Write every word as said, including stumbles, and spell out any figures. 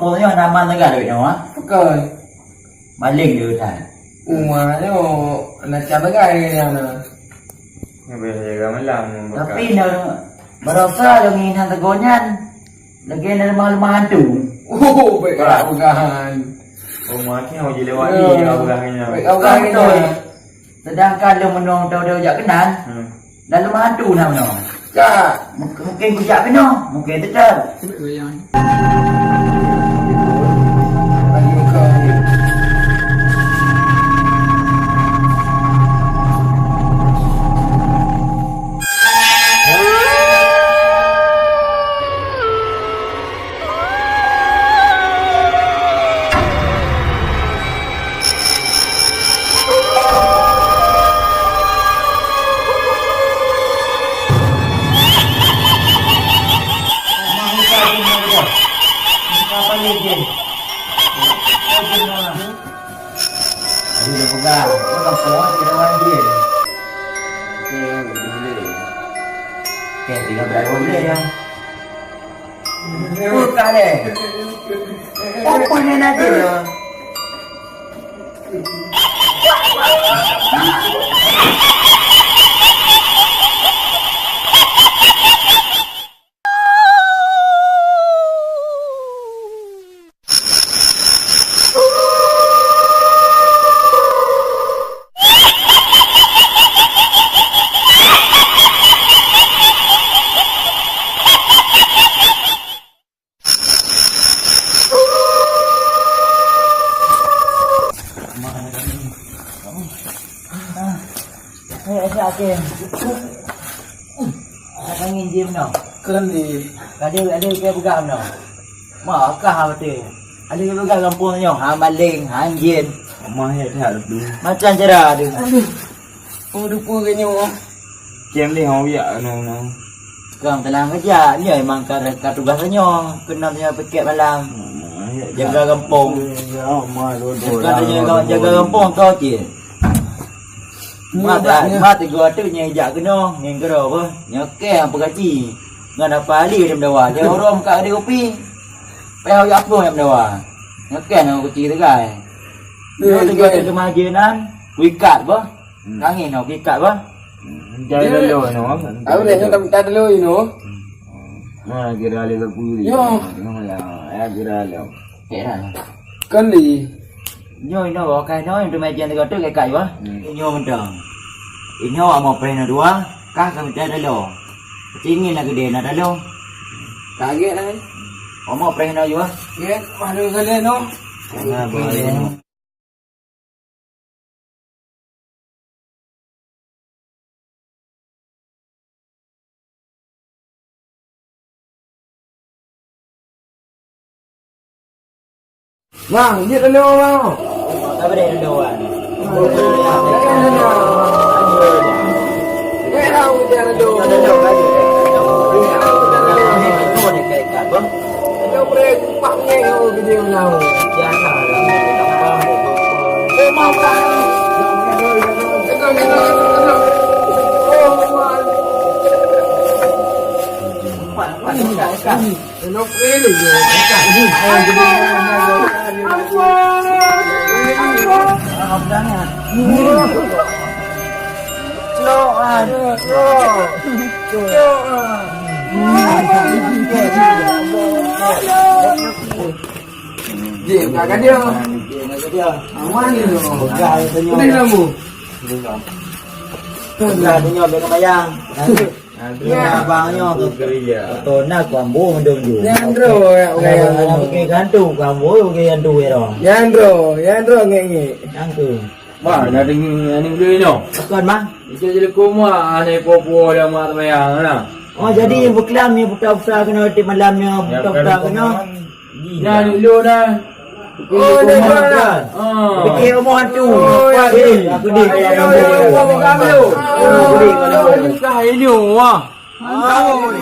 Oh, nyoe nama negara duit nyoe, ah? Bukan. Maling dia kan. Uma nyoe, macam negara yang na. Habis jaga malam. Tapi na, barosa lôn ingat tegoh nyan. Lagèe na lemah-lemah hantu. Oh, baik. Bah. Pegang. Oh, makin awak jadi wali, ya, pegangannya. Baik, pegangannya. Sedangkan lôn meunong tau-tau jak keunan, hmm, dan lôn hantu na meunong. Ka. Mungkin, mungkin kujak pinoh, mungkin tetap. Aduh, dah pegang. Dah pegang, dah pegang. Okey, boleh. Okey, tinggal berapa boleh ya? Buka deh. Apa ni nak dia? Eh, eh, siap, King. Nak angin jim noh. Keren ni. Ada, ada ke pegang noh. Ma, kah betul. Ada ke pegang kampung nyoe. Ha, maling, ha, jin. Ma, ya, dah tu. Macam cara tu. Aduh. Oh, dupa ke nyoe. Kem ni hong yak no no. Kang telah kerja, ni memang ka, ka tugas nyoe. Kena punya piket malam. Ma, ya, jaga kampung. Ya, ma, do, do, jaga, jaga, jaga kampung kau je. Mat, mat tiga tu nyai jak keunoe, ngon keudroe apa? Nyoe kèe nyang peugaci. Ngon apa ahli dem dawa. Dia ureueng ka ada kopi. Payah jak apa dem dawa. Nyoe kèe nyang kuci tegai. Nyoe tiga tu keumajenan, kuikat bah. Hmm. Kangin nyoe kuikat bah. Hmm. Jai lalu nyoe. Tahu deh, nyoe tak dulu, you know. Nah, kira lagi ke kiri. Yo. Nah, ya, ya, kira lagi. Kira. Kan di. Nyoe inoe, kai nyoe, tu meja tiga tu, kai kai, wah. Hmm. Nyoe mantong. Inoe amoe preh na dua, kah ka mita talo. Cingin na gede na talo. Kaget lah. Amoe preh na dua. Ya, malu gede no. Nah, boleh. Bang, jeuet dulu, bang. Apa dia dulu, bang? Jih, bukan ka dia. Aman ni tu. Peugah ya senyum. Peugah senyum, dia bayang. Ya, abang nyoe tu. Atau nak ku ambo mendung ju. Nyan droe, ya, orang. Kalau nak pergi gantung, ku ambo pergi gantung ya dong. Nyan droe, nyan droe ngek-ngek. Nyan tu. Wah, dah dengar aneuk dulu nyoe. Bukan, Bang. Itu jadi koma aneuk popo dah mak temayang nah. Oh, jadi yang berkelam ni buta-buta kena tiap malam ni buta-buta kena. Nah, dulu dah. Oh, dah, dah. Ah. Fikir rumah hantu. Oh, ya. Eh, aku di. Kah ini wah. Hantu.